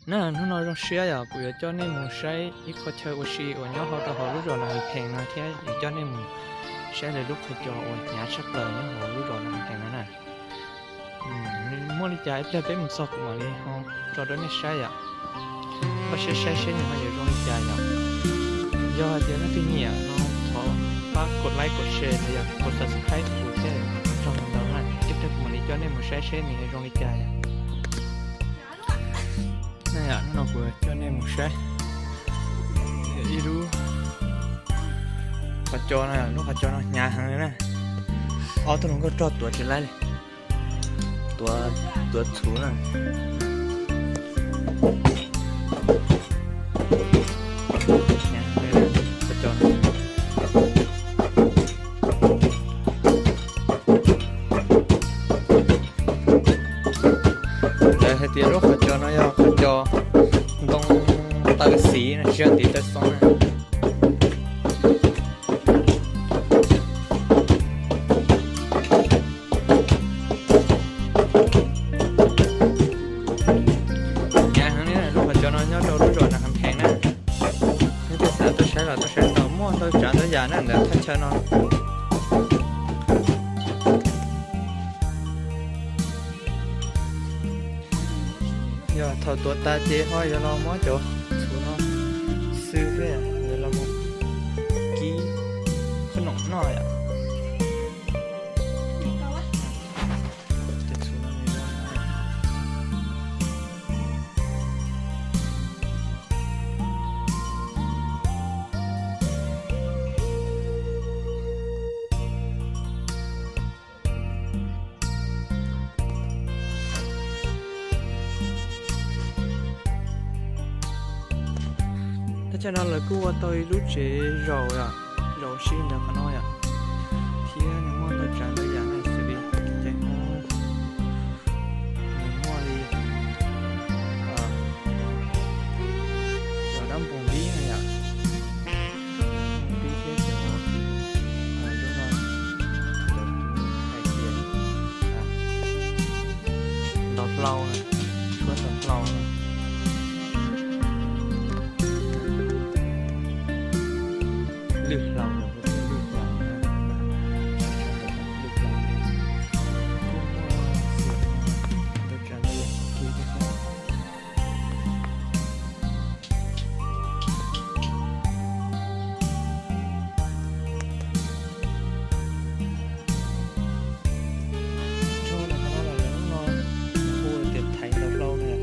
Na, hnub no zoo siab yom, kuv yuav coj nej mus saib ib qho chaw ua si uas nyob hauv rau hauv lub zos Nas Hees Phees no thiab yuav coj nej mus saib lawv lub qhov cos uas hnyav tshaj plaws nyob hauv lub zos Nas Hees Phees no na. Muaj li cas ib pliag peb mus txog kuv mam li ho tso rau nej saib yom. Koj saib saib seb nws ho yuav zoo li cas yom. Yog hais tias leej twg nyiam no thov pab kos like kos share los yog kos subscribe kuv thiab, ua tsaug ntau ntau na. Ib pliag kuv mam li coj nej mus saib seb nws yuav zoo li cas yom. Na yom, hnub no kuv coj nej mus saib ib lub qhov cos no, lub qhov cos no hnyav heev li na. Ob tug hluas nkauj rog tuav tsis laib li, tuav, tuav txhuv na. Hnyav heev li na, qhov cos no. Lawv hais tias lub qhov cos no yog qhov cos ntoo taw xiv no, tsis yog tiv taw xoo na. Hnyav heev li, lub qhov cos no nyob rau lub zos Nas Hees Phees na. Leej twg xav tuaj saib los tuaj saib tau, muaj ntau tsav ntau yam na ntawm thaj chaw no. Yog thaum tuav tas ces ho yuav los muab cov txhuv no xwb thiab yuav los mus kib qhob noom noj yom. Thaj chaw no lawv kuj ua tau ib lub tsev zaum yom, zaum sib ntawm qhov no yom, thiab nws muaj ntau tsav ntau yam na, xws li cev hmoob, nws muaj li cov dab npoo npib no yom, npib thiab cov, lub no lawv hais tias ntaus hlau, tshuab ntaus hlau no. Lwj hlau no, lwj hlau, lwj hlau, kuj muaj xiam ntau tsav ntau yam kis thiab. Rho no, qhov no los lawv hu tias thaiv ntaus hlau na.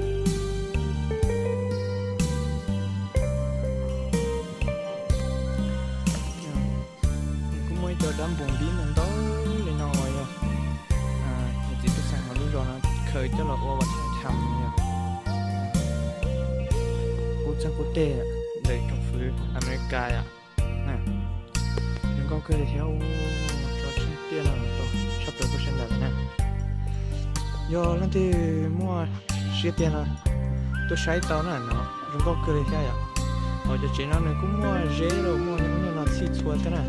Nws kuj muaj ib co dab npoo npib ntau ntau li no uas yog niam txiv pej xeem hauv lub zos no khaws coj los ua vas thaj cham yom, qub txeeg qub teg ntawm tsoom fwv Amelikas yom. Zoo nkauj kawg li thiab, tso tsheej tiaj no tau tshaj plaws pub sawv daws na. Yog leej twg muaj siab tiag no tuaj saib tau na no, zoo nkauj kawg li thiab yom. Hauv cov tsev no nws kuj muaj zeb los muaj ub no txhij txhua thiab na.